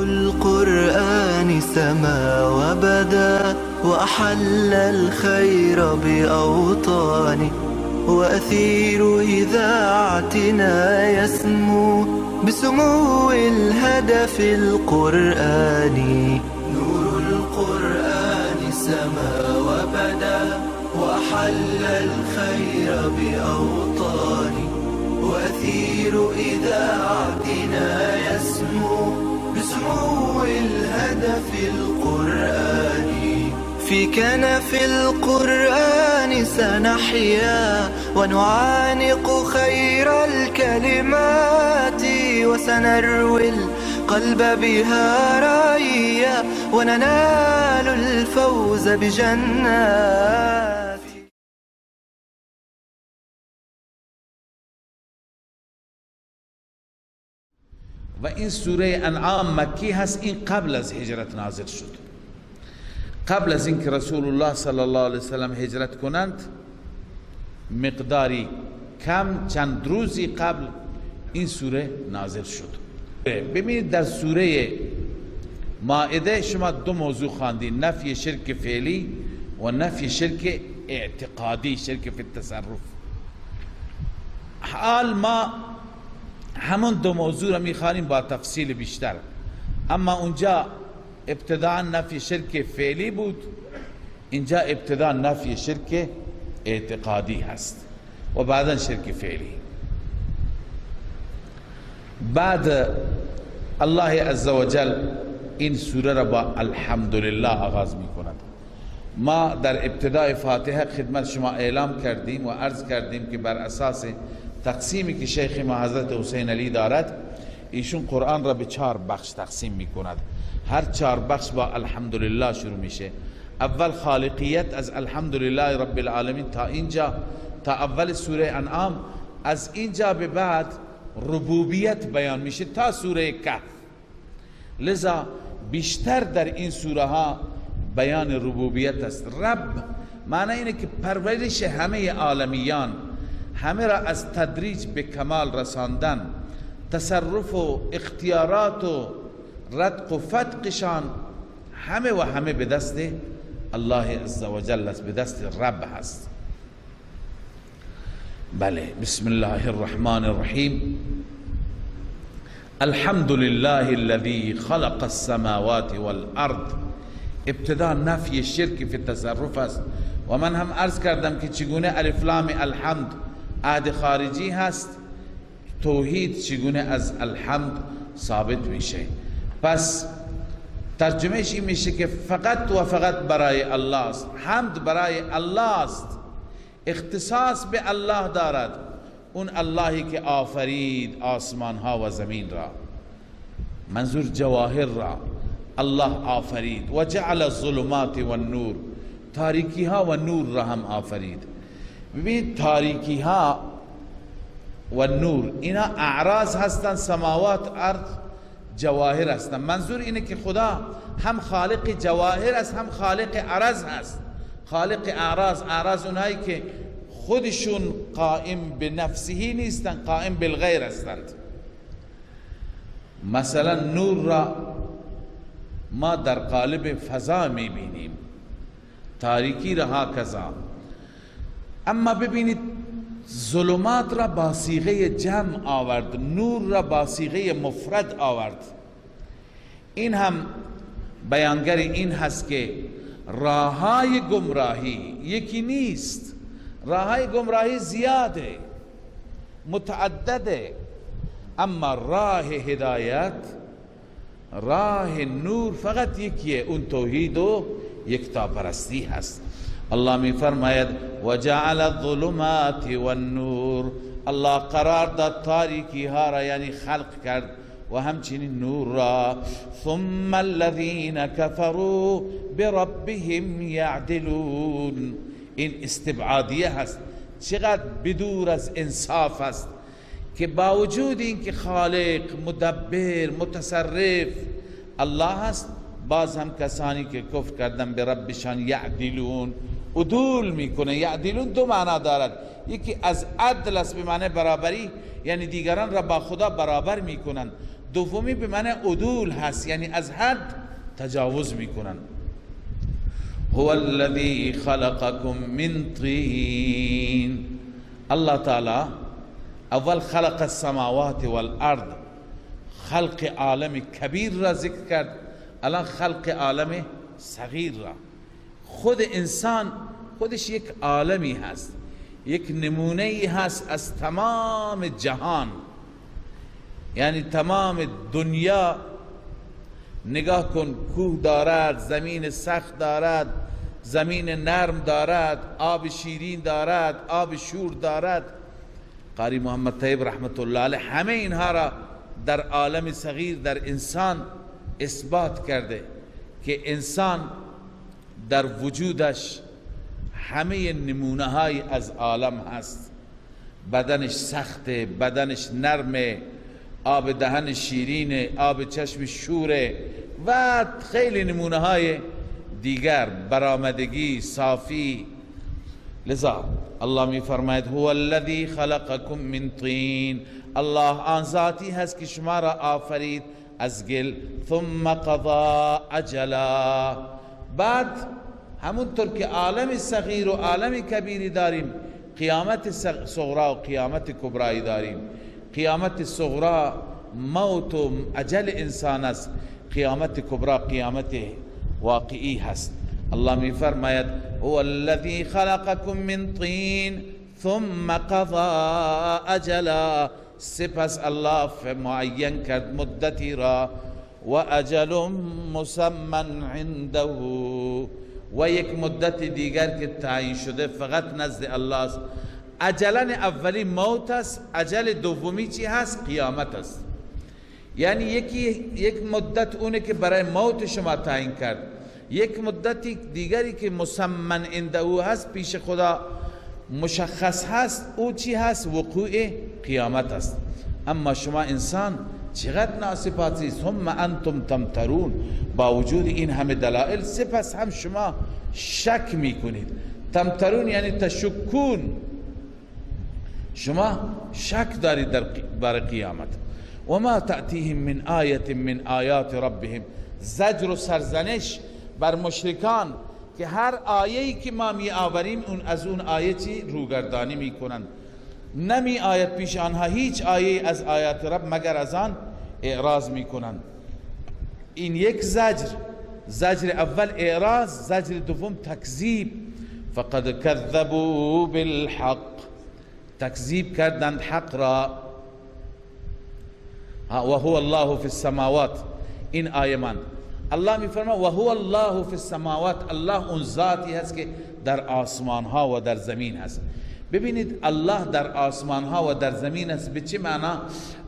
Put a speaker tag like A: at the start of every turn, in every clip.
A: نور القرآن سما وبدا وأحل الخير بأوطاني وأثير إذاعتنا يسمو بسمو الهدف القرآني. نور القرآن سما وبدا وأحل الخير بأوطاني وأثير إذاعتنا يسمو بسمو الهدف القرآني. في كنف القرآن سنحيا ونعانق خير الكلمات وسنروي القلب بها رأيا وننال الفوز بجنات.
B: و این سوره انعام مکی هست. این قبل از هجرت نازل شد، قبل از اینکه رسول الله صلی الله علیه وسلم هجرت کنند، مقداری کم چند روزی قبل این سوره نازل شد. ببینید در سوره مائده شما دو موضوع خواندید، نفی شرک فعلی و نفی شرک اعتقادی، شرک فی التصرف. حال ما همون دو موضوع را میخوانیم با تفصیل بیشتر. اما اونجا ابتداء نفی شرک فعلی بود، اینجا ابتداء نفی شرک اعتقادی هست و بعدا شرک فعلی. بعد الله عزوجل این سوره را با الحمدلله آغاز می کند. ما در ابتدای فاتحه خدمت شما اعلام کردیم و عرض کردیم که بر اساس تقسیمی که شیخ ما حضرت حسین علی دارد، ایشون قرآن را به 4 بخش تقسیم می کند. هر 4 بخش با الحمدلله شروع میشه. اول خالقیت از الحمدلله رب العالمین تا اینجا، تا اول سوره انعام. از اینجا به بعد ربوبیت بیان میشه تا سوره کهف. لذا بیشتر در این سوره ها بیان ربوبیت است. رب معنی اینه که پرورش همه عالمیان، همه را از تدریج به کمال رساندن، تصرف و اختیارات و رتق و فتقشان همه و همه به دست الله عزوجل است، به دست رب هست. بله، بسم الله الرحمن الرحیم. الحمد لله الذي خلق السماوات والارض. ابتدا نفی شرک فی التصرف است و من هم عرض کردم که چگونه الف لام الحمد عهد خارجی هست، توحید چگونه از الحمد ثابت میشه. پس ترجمهش این میشه که فقط و فقط برای الله است، حمد برای الله است، اختصاص به الله دارد، اون اللهی که آفرید آسمان ها و زمین را، منظور جواهر را الله آفرید، و جعل الظلمات والنور، تاریکی ها و نور را هم آفرید. ببینید تاریکی ها و نور اینا اعراض هستند، سماوات ارض جواهر هستند. منظور اینه که خدا هم خالق جواهر است، هم خالق عرض هست. خالق اعراض، اعراض اونهایی که خودشون قائم به نفسهی نیستند، قائم بالغیر هستند. مثلا نور را ما در قالب فضا میبینیم، تاریکی را هکذا. اما ببینید ظلمات را با صیغه جمع آورد، نور را با صیغه مفرد آورد. این هم بیانگر این هست که راههای گمراهی یکی نیست، راههای گمراهی زیاده، متعدده، اما راه هدایت، راه نور فقط یکیه، اون توحید و یکتاپرستی هست. الله می فرماید و جعل الظلمات والنور، الله قرار داد تاریکی ها را، یعنی خلق کرد، و همچنین نور را. ثم الذین كفروا بربهم یعدلون. این استبعادیه هست، چقدر بدور از انصاف است که با وجود اینکه خالق، مدبر، متصرف الله هست، باز هم کسانی که کفر کردن به ربشان یعدلون، عدول میکنه. یعدلون دو معنا دارد، یکی از عدل است به معنی برابری، یعنی دیگران را با خدا برابر میکنند. دومی به معنی عدول هست، یعنی از حد تجاوز میکنن. هو الذی خلقکم من طین. الله تعالی اول خلق السماوات والارض، خلق عالم کبیر را ذکر کرد، الان خلق عالم صغیر را. خود انسان خودش یک عالمی هست، یک نمونه ای هست از تمام جهان، یعنی تمام دنیا. نگاه کن، کوه دارد، زمین سخت دارد، زمین نرم دارد، آب شیرین دارد، آب شور دارد. قاری محمد طیب رحمت الله علیه همه اینها را در عالم صغیر، در انسان اثبات کرده که انسان در وجودش همه نمونه های از عالم هست. بدنش سخته، بدنش نرمه، آب دهن شیرینه، آب چشم شوره و خیلی نمونه های دیگر، برآمدگی، صافی. لذا الله می فرماید هو الذی خلقکم من طین. الله آن ذاتی هست که شما را آفرید از گل. ثم قضا اجلا. بعد همونطور که عالم صغیر و عالم کبیری داریم، قیامت صغرا و قیامت کبرایی داریم. قیامت صغرا موت و اجل انسان است، قیامت کبرا قیامت واقعی هست. الله می فرماید هو الذی خلقکم من طین ثم قضا اجلا. سپس الله معین کرد مدتی را، و اجل مسمى عنده، و یک مدت دیگر که تعیین شده فقط نزد الله است. اجلن اولی موت است، اجل دومی چی هست؟ قیامت است. یعنی یک مدت اونه که برای موت شما تعیین کرد، یک مدت دیگری که مسمن عنده او هست، پیش خدا مشخص هست، او چی هست؟ وقوع قیامت است. اما شما انسان چقدر ناسپاسی، ثم انتم تمترون، با وجود این همه دلائل سپس هم شما شک میکنید. تمترون یعنی تشکون، شما شک دارید در بر قیامت. و ما تأتیهم من آیت من آیات ربهم. زجر و سرزنش بر مشرکان که هر آیه‌ای که ما می آوریم اون از اون آیه چی روگردانی میکنند. نمی آید پیش آنها هیچ آیه از آیات رب مگر از آن اعراض میکنند. این یک زجر، زجر اول اعراض، زجر دوم تکذیب. فقد کذبوا بالحق، تکذیب کردند حق را. و هو الله فی السماوات، این آیه من الله میفرما و هو الله فی السماوات. الله اون ذاتی هست که در آسمان ها و در زمین هست. ببینید الله در آسمان ها و در زمین است به چه معنا؟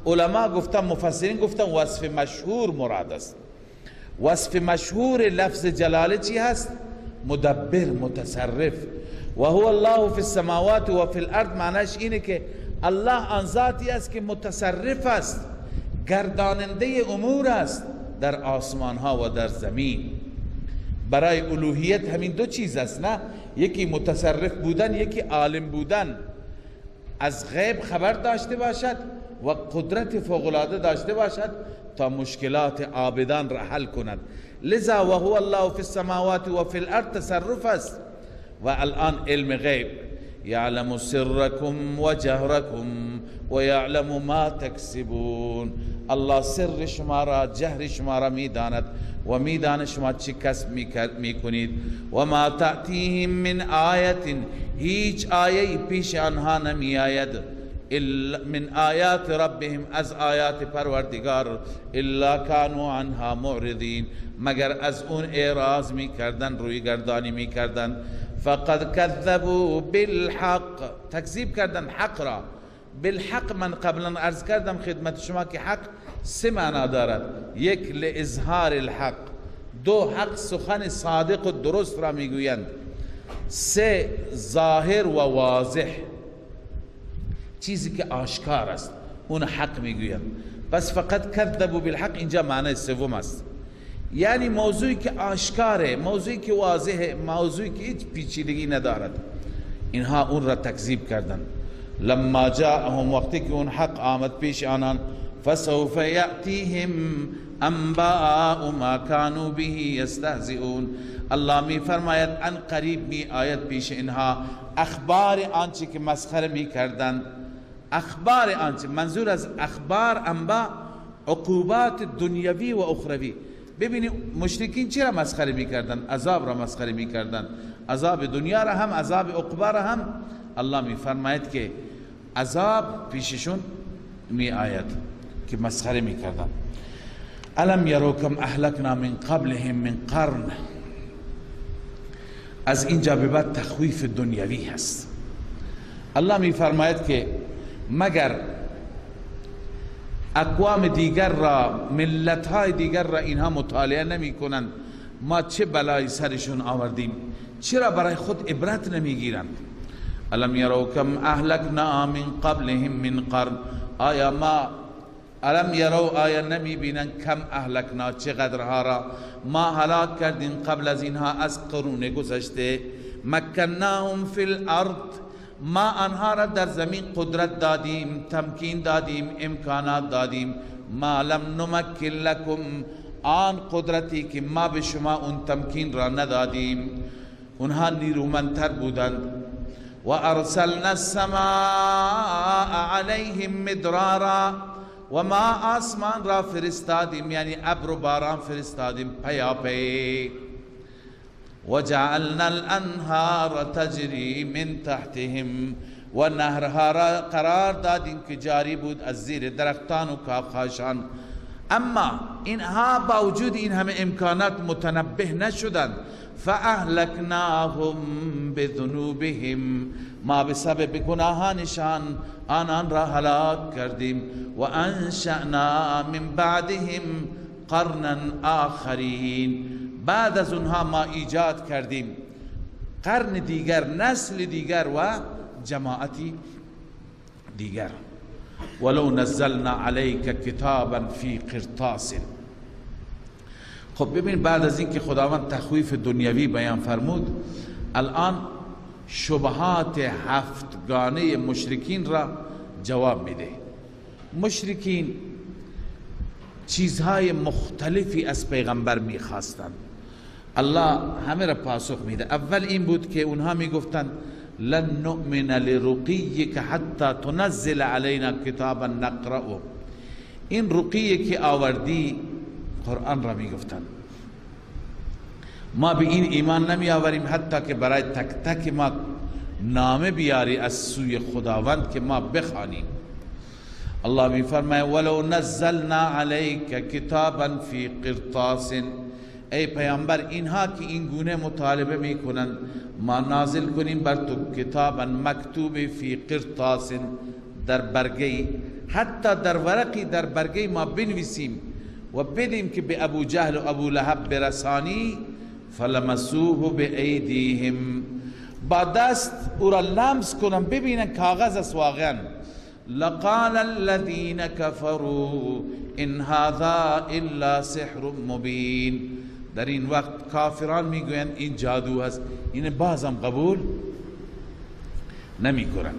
B: علما گفتن، مفسرین گفتن وصف مشهور مراد است. وصف مشهور لفظ جلاله چی هست؟ مدبر، متصرف. و هو الله فی السماوات و فی الارض معناش اینه که الله آن ذاتی است که متصرف است، گرداننده امور است در آسمان ها و در زمین. برای الوهیت همین دو چیز است، نه؟ یکی متصرف بودن، یکی عالم بودن، از غیب خبر داشته باشد و قدرت فوق العاده داشته باشد تا مشکلات عابدان را حل کند. لذا و هو الله فی السماوات و فی الارض تصرف است. و الان علم غیب، یعلم سرکم و جهرکم و یعلم ما تکسبون. الله سر شما را، جهر شما را میداند و میداند شما چه کسب میکنید. و ما تأتیهم من آیت، هیچ آیه پیش آنها نمی آید، من آیات ربهم، از آیات پروردگار، الا کانوا عنها معرضین، مگر از اون اعراض میکردن، روی گردانی میکردن. فقد کذبوا بالحق، تکذیب کردن حق را. بالحق من قبلا عرض کردم خدمت شما که حق سه معنا دارد: یک لإظهار الحق، دو حق سخن صادق و درست را میگویند، سه ظاهر و واضح، چیزی که آشکار است اون حق میگویند. پس فقط کذبوا بالحق اینجا معنی سوم است، یعنی موضوعی که آشکاره، موضوعی که واضحه، موضوعی که هیچ پیچیدگی ندارد، اینها اون را تکذیب کردند. لما جاءهم، وقتی که اون حق آمد پیش آنان، فسوف یأتیهم انباء ما كانوا به یستهزئون. الله می فرماید ان قریب می آید پیش اینها اخبار آنچه که مسخره می کردند. اخبار آنچه، منظور از اخبار انباء عقوبات دنیوی و اخروی. ببینید مشرکین چرا مسخره می کردند؟ عذاب را مسخره می کردند، عذاب دنیا را هم، عذاب عقبا را هم. الله می فرماید که عذاب پیششون می آید که مسخره می کردند. الم یروا کم اهلکنا من قبلهم من قرن. از اینجا به بعد تخویف دنیوی هست. الله می فرماید که مگر اقوام دیگر را، ملت‌های دیگر را اینها مطالعه نمی کنند؟ ما چه بلایی سرشون آوردیم، چرا برای خود عبرت نمی گیرند؟ الم یروا کم اهلکنا من قبلهم من قرن. آیا ما الم یروا، آیا نمی بینند کم اهلکنا، چقدرها را ما هلاک کردیم قبل از اینها از قرون گذشته. مکناهم فی الارض، ما آنها را در زمین قدرت دادیم، تمکین دادیم، امکانات دادیم. ما لم نمکن لکم، آن قدرتی که ما به شما اون تمکین را ندادیم. اونها نیرومندتر بودند. و ارسلنا السماء علیهم مدرارا، و ما آسمان را فرستادیم، یعنی ابر و باران فرستادیم پیاپی. وجعلنا الانهار تجری من تحتهم، و نهرها را قرار دادیم که جاری بود از زیر درختان و کاخهاشان. اما اینها با وجود این همه امکانات متنبه نشدند. فاهلکناهم بذنوبهم، ما بسبب گناهانشان آنان را هلاک کردیم. و انشأنا من بعدهم قرنا آخرین، بعد از اونها ما ایجاد کردیم قرن دیگر، نسل دیگر و جماعتی دیگر. ولو نزلنا علیک کتابا فی قرطاس. خب ببین، بعد از اینکه خداوند تخویف دنیوی بیان فرمود، الان شبهات هفتگانه مشرکین را جواب میده. مشرکین چیزهای مختلفی از پیغمبر میخواستند، الله همه را پاسخ میده. اول این بود که اونها میگفتند لن نؤمن لرقیک حتی تنزل علینا کتابا نقرأه. این رقیه که آوردی، قرآن را میگفتند، ما به این ایمان نمی آوریم حتی که برای تک تک ما نامه بیاری از سوی خداوند که ما بخوانیم. الله می فرماید ولو نزلنا علیک کتابا فی قرطاس. ای پیامبر، اینها که این گونه مطالبه میکنند، ما نازل کنیم بر تو کتابا مکتوب فی قرطاس، در برگه، حتی در ورقی، در برگه ما بنویسیم و بدیم که به ابو جهل و ابو لهب برسانی. فلمسوه بایدیهم، با دست او را لمس کنن، ببینن کاغذ است واقعا. لقال الذين كفروا ان هذا الا سحر مبین. در این وقت کافران میگویند این جادو هست، این بازم قبول نمیکنن.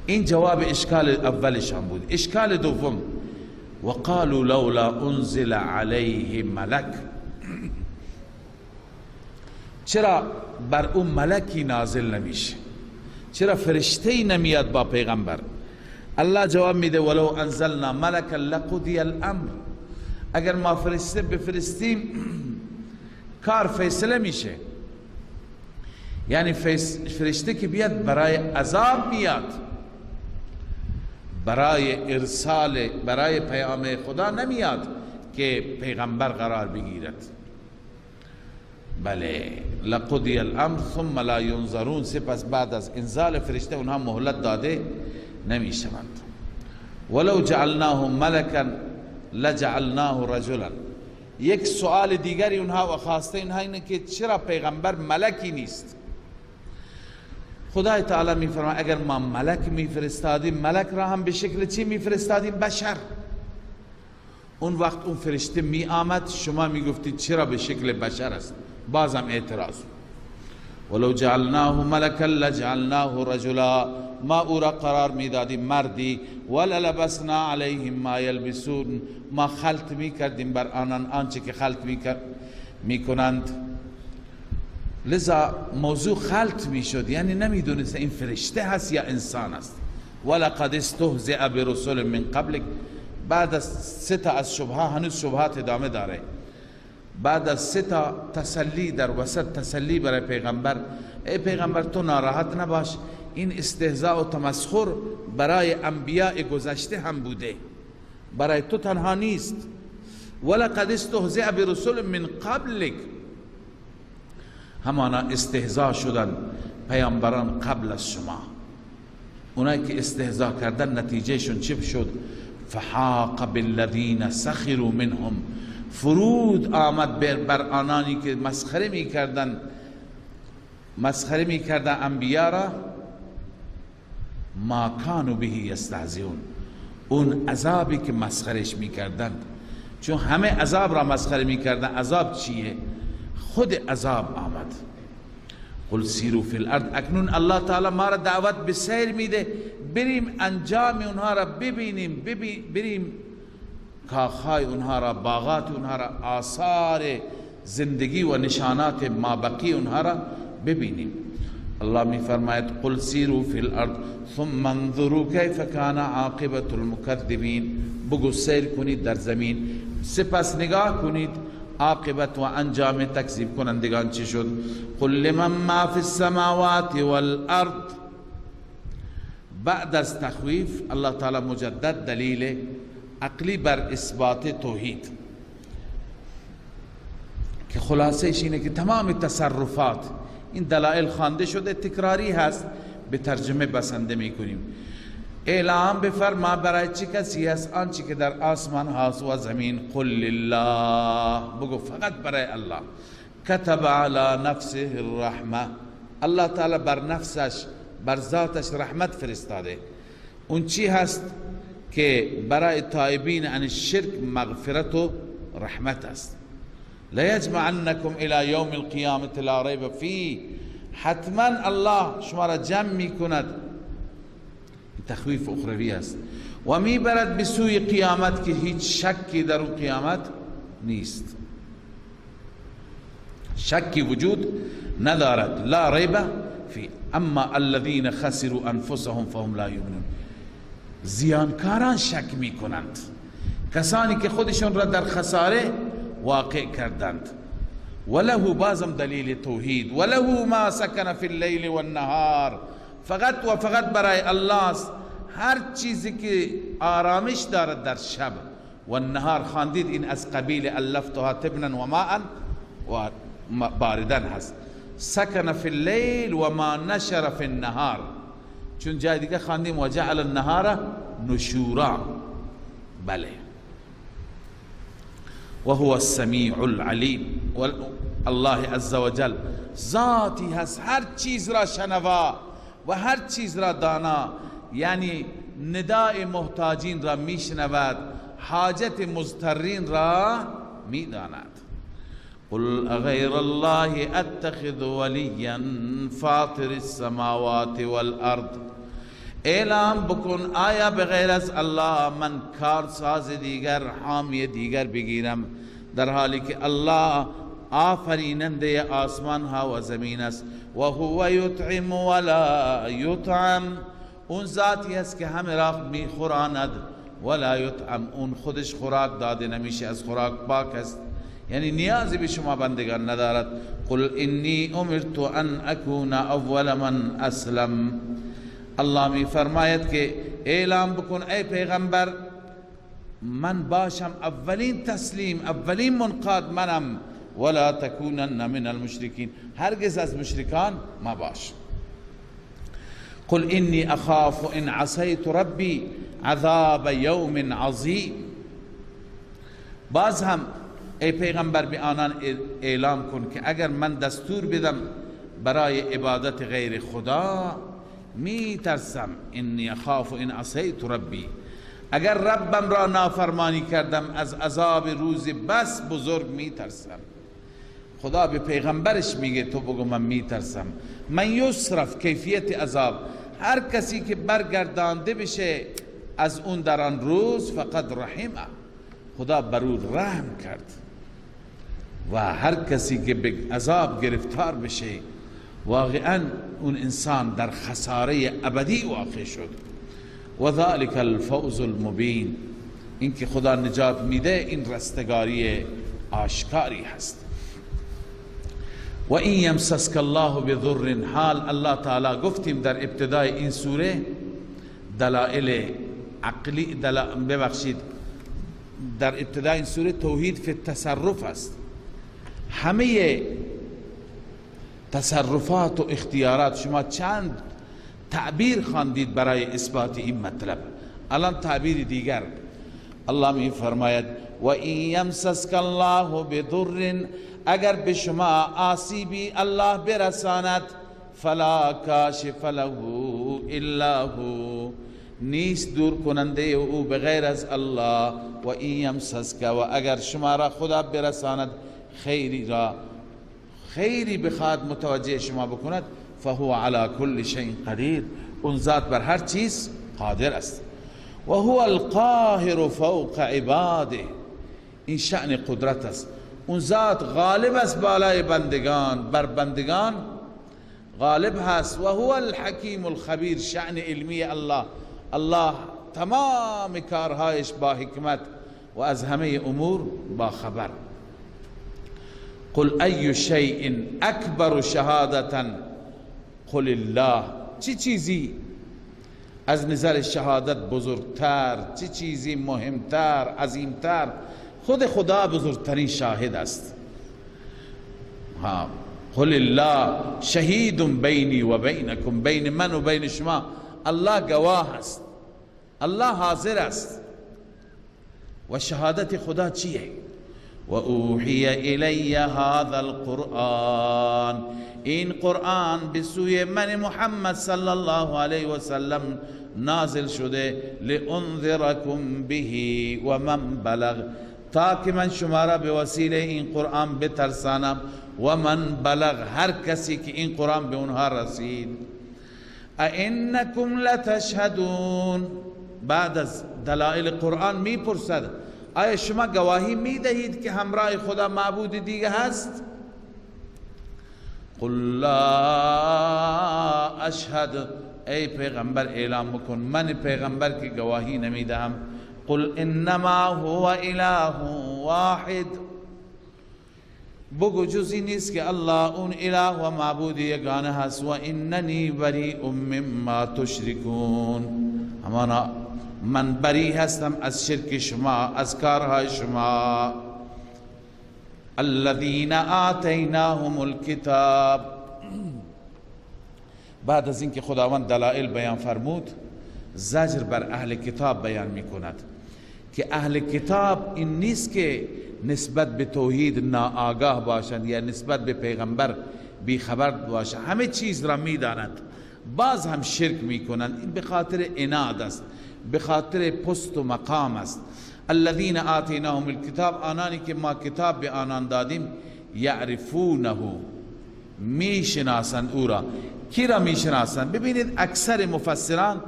B: این جواب اشکال اولشان بود. اشکال دوم، وقالوا لولا انزل علیه ملک. چرا بر او ملکی نازل نمیشه؟ چرا فرشته نمیاد با پیغمبر؟ الله جواب میده ولو انزلنا ملکا لقضی الامر. اگر ما فرشته بفرستیم کار فیصله میشه، یعنی فرشته که بیاد برای عذاب میاد، برای ارسال، برای پیام خدا نمیاد که پیغمبر قرار بگیرد. بله، لقضی الامر ثم لا ینظرون. سپس بعد از انزال فرشته اونها مهلت داده نمیشوند. ولو جعلناه ملکا لجعلناه رجلا. یک سوال دیگری اونها و خواسته اینها اینه که چرا پیغمبر ملکی نیست؟ خدای تعالی میفرماید اگر ما ملک میفرستادیم، ملک را هم به شکل چی میفرستادیم؟ بشر. اون وقت اون فرشته می آمد، شما میگفتید چرا به شکل بشر است؟ بازم اعتراض. ولو جعلناه ملکا لجعلناه رجلا، ما او را قرار میدادیم مردی. وللبسنا علیهم ما یلبسون، ما خلط میکردیم بر آنان آنچه که خلط میکنند. لذا موضوع خلط میشد، یعنی نمیدونست این فرشته هست یا انسان است. ولقد استهزئ برسل من قبلک، بعد از سه تا از شبهه، هنوز شبهات ادامه داره، بعد از سه تا تسلی در وسط، تسلی برای پیغمبر، ای پیغمبر تو ناراحت نباش، این استهزاء و تمسخر برای انبیاء گذشته هم بوده، برای تو تنها نیست. ولقد استهزئ برسل من قبلک، همانا استهزاء شدن پیامبران قبل از شما. اونایی که استهزاء کردن نتیجهشون چی شد؟ فحاق بالذین سخروا منهم، فرود آمد بر آنانی که مسخره میکردن، مسخره میکردن انبیا را. ما کانوا به یستهزئون، اون عذابی که مسخرش میکردند، چون همه عذاب را مسخره میکردن. عذاب چیه؟ خود عذاب آمد. قل سیروا فی الارض، اکنون الله تعالی ما را دعوت به سیر میده، بریم انجام اونها را ببینیم، بریم کاخهای اونها را، باغات اونها را، آثار زندگی و نشانات مابقی اونها را ببینیم. الله می فرماید قل سیروا فی الارض ثم انظروا کیف کان عاقبت المکذبین، بگو سیر کنید در زمین، سپس نگاه کنید عاقبت و انجام تکذیب کنندگان چی شد. قل لمن ما فی السماوات والارض، بعد از تخویف الله تعالی مجدد دلیل عقلی بر اثبات توحید که خلاصه اینه که تمام تصرفات، این دلائل خوانده شده تکراری هست، به ترجمه بسنده میکنیم. اعلام بفرما برای چه کسی هست آنچه که در آسمان هاست و زمین. قل لله، بگو فقط برای الله. کتب علی نفسه الرحمه، الله تعالی بر نفسش، بر ذاتش رحمت فرستاده. اون چی هست که برای تائبین عن الشرک مغفرت و رحمت است. لیجمعنکم الی یوم القیامة لا ریب فیه، حتما الله شما را جمع میکند، تخویف اخروی است، و میبرد به سوی قیامت که هیچ شکی در اون قیامت نیست، شکی وجود ندارد. لا ریب فی اما الذین خسروا انفسهم فهم لا یؤمنون، زیانکاران شک میکنند، کسانی که خودشون را در خساره واقع کردند. وله، بازم دلیل توحید، وله ما سکن فی اللیل والنهار، فقط و فقط برای الله است هر چیزی که آرامش دارد در شب و نهار. خواندید این از قبیل الفتها تبنا و ماء و باردن هست. سکن فی اللیل و ما نشر فی النهار، چون جای دیگه خواندیم و جعل النهار نشورا. بله، و هو السمیع العلیم. الله عز وجل ذاتی هست هر چیز را شنوا و هر چیز را دانا، یعنی نداء محتاجین را میشنود، حاجت مضطرین را میداند. قل غیر الله اتخذ ولیا فاطر السماوات والارض، اعلام بکن آیا بغیر از الله من کارساز دیگر، حامی دیگر بگیرم، در حالی که الله آفریننده آسمان ها و زمین است. و هو یطعم ولا یطعم، اون ذاتی است که همه را میخوراند، ولا یطعم، اون خودش خوراک داده نمیشه، از خوراک پاک است، یعنی نیازی به شما بندگان ندارد. قل انی امرت ان اکون اول من اسلم، الله می فرماید که اعلام بکن ای پیغمبر من باشم اولین تسلیم، اولین منقاد منم. ولا تکونن من المشرکین، هرگز از مشرکان مباش. قل انی اخاف ان عصیت ربی عذاب یوم عظیم، باز هم ای پیغمبر به آنان اعلام کن که اگر من دستور بدم برای عبادت غیر خدا می ترسم. انی اخاف ان عصیت ربی، اگر ربم را نافرمانی کردم از عذاب روز بس بزرگ می ترسم. خدا به پیغمبرش میگه تو بگو من میترسم. من یصرف، کیفیت عذاب، هر کسی که برگردانده بشه از اون در آن روز، فقد رحمه، خدا بر او رحم کرد. و هر کسی که به عذاب گرفتار بشه واقعا اون انسان در خساره ابدی واقع شد. و ذلك الفوز المبین، این که خدا نجات میده این رستگاری آشکاری هست. و این یمسسک الله بضر، حال الله تعالی گفتیم در ابتدای این سوره دلائل عقلی، ببخشید در ابتدای این سوره توحید فی التصرف است. همه تصرفات و اختیارات، شما چند تعبیر خواندید برای اثبات این مطلب، الان تعبیر دیگر الله می فرماید و این یمسسک الله بضر، اگر به شما آسیبی الله برساند، فلا کاشف له الا هو، نیست دور کننده او بغیر از الله. و این یمسسک، و اگر شما را خدا برساند خیری را، خیری بخواد متوجه شما بکند، فهو علی کل شیء قدیر، اون ذات بر هر چیز قادر است. و هو القاهر فوق عباده، این شأن قدرت است. اون ذات غالب است بالای بندگان، بر بندگان غالب هست. و هو الحکیم الخبیر، شأن علمی الله، الله تمام کارهایش با حکمت و از همه امور با خبر. قل ای شیء اکبر شهادتا قل الله، چه چیزی از نظر شهادت بزرگتر، چه چیزی مهمتر، عظیمتر؟ خود خدا بزرگترین شاهد است. ها، قل الله شهید بینی و بینکم، بین من و بین شما الله گواه است، الله حاضر است. و شهادت خدا چیه؟ و اوحی الی هذا القرآن، این قرآن به سوی من محمد صلی الله علیه و سلم نازل شده، لانذرکم به و من بلغ، تا که من شما را به وسیله این قرآن بترسانم، و من بلغ، هر کسی که این قرآن به اونها رسید. ائنکم لتشهدون، بعد از دلائل قرآن میپرسد آیا شما گواهی میدهید که همراه خدا معبود دیگه هست؟ قل لا اشهد، ای پیغمبر اعلام بکن من پیغمبر که گواهی نمیدهم. قل انما هو اله واحد، بگو جزی نیست که الله اون اله و معبود یگانه هست. و اننی بریء مما تشرکون، همانا من بری هستم از شرک شما، از کارهای شما. الذین آتیناهم الکتاب، بعد از اینکه خداوند دلائل بیان فرمود، زجر بر اهل کتاب بیان میکند که اهل کتاب این نیست که نسبت به توحید ناآگاه باشند یا نسبت به پیغمبر بیخبر باشند، همه چیز را میدانند، باز هم شرک میکنند. این به خاطر عناد است، به خاطر پست و مقام است. الذین آتیناهم الکتاب، آنانی که ما کتاب به آنان دادیم، یعرفونه، میشناسند او را. کی را میشناسند؟ ببینید اکثر مفسران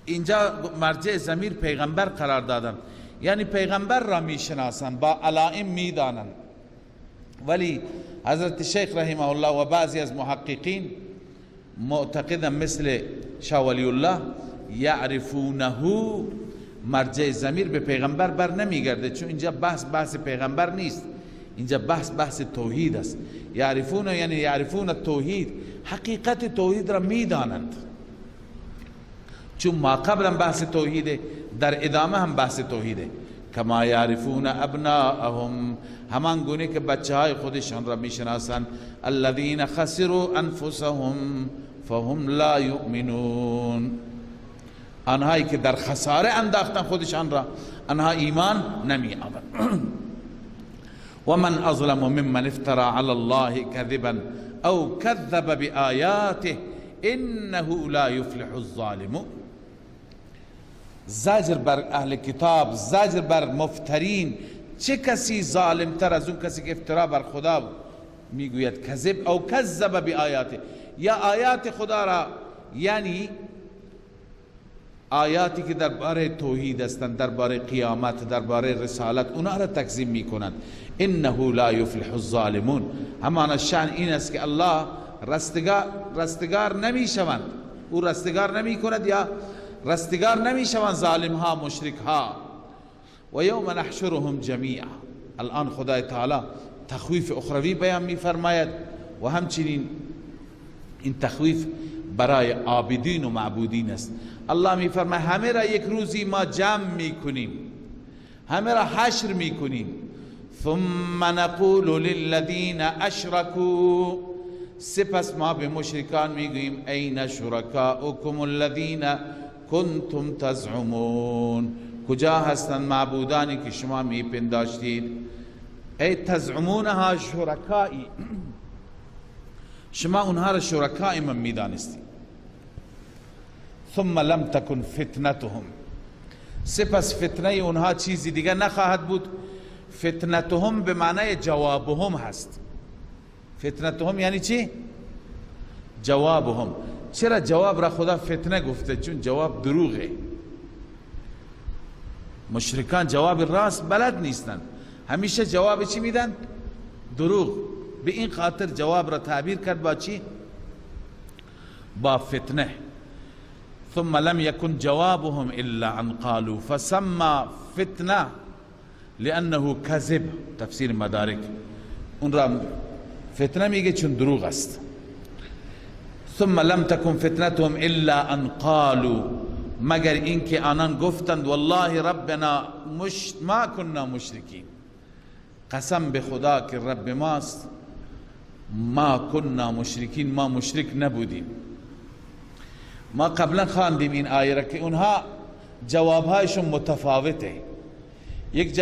B: اینجا مرجع ضمیر پیغمبر قرار دادن، یعنی پیغمبر را میشناسند، با علائم میدانند. ولی حضرت شیخ رحمه الله و بعضی از محققین معتقدن مثل شاه ولی الله، یعرفونه مرجع ضمیر به پیغمبر بر نمیگرده، چون اینجا بحث بحث پیغمبر نیست، اینجا بحث بحث توحید است. یعرفون یعنی یعرفون التوحید، حقیقت توحید را میدانند، چون ما قبلا بحث توحیده، در ادامه هم بحث توحیده. کما یعرفون ابناءهم، همان گونه که بچه های خودشان را میشناسند. الذین خسروا انفسهم فهم لا یؤمنون، آنهایی که در خساره انداختن خودشان را، آنها ایمان نمی آورند. و من اظلم ممن افترى علی الله كذبا او كذب بآیاته انه لا یفلح الظالمون. زجر بر اهل کتاب، زجر بر مفترین، چه کسی ظالمتر از اون کسی که افترا بر خدا میگوید؟ کذب او کذب بآیاته، یا آیات خدا را، یعنی آیاتی که درباره توحید هستند، درباره قیامت، درباره رسالت، اونها را تکذیب میکنند. انه لا یفلح الظالمون، همانا شأن این است که الله رستگار نمیشوند، او رستگار نمیکند یا رستگار نمیشوند ظالم ها، مشرک ها. و یوم نحشرهم جمیعا، الان خدای تعالی تخویف اخروی بیان میفرماید و همچنین این تخویف برای عابدین و معبودین است. الله میفرماید همه را یک روزی ما جمع میکنیم، همه را حشر میکنیم. ثم نقول للذین اشرکوا، سپس ما به مشرکان میگوییم این شرکاؤکم الذین کنتم تزعمون، کجا هستند معبودانی که شما میپنداشتید؟ ای تزعمونها شرکائی، شما اونها را شرکای من میدانستید. ثم لم تکن فتنتهم، سپس فتنه اونها چیزی دیگه نخواهد بود. فتنتهم به معنای جوابهم هست. فتنتهم یعنی چی؟ جوابهم. چرا جواب را خدا فتنه گفته؟ چون جواب دروغه. مشرکان جواب راست بلد نیستند، همیشه جواب چی میدن؟ دروغ. به این خاطر جواب را تعبیر کرد با چی؟ با فتنه. ثم لم يكن جوابهم إلا أن قالوا، فسمى فتنة لأنه كذب. تفسیر مدارک اون را فتنه میگه چون دروغ است. ثم لم تكن فتنتهم إلا أن قالوا، مگر اینکه آنان گفتند والله ربنا ما كنا مشرکین، قسم به خدا که رب ماست، ما كنا مشرکین، ما مشرک نبودیم. ما قبلا خواندیم این آیه را که اونها جوابهایشون متفاوته. یک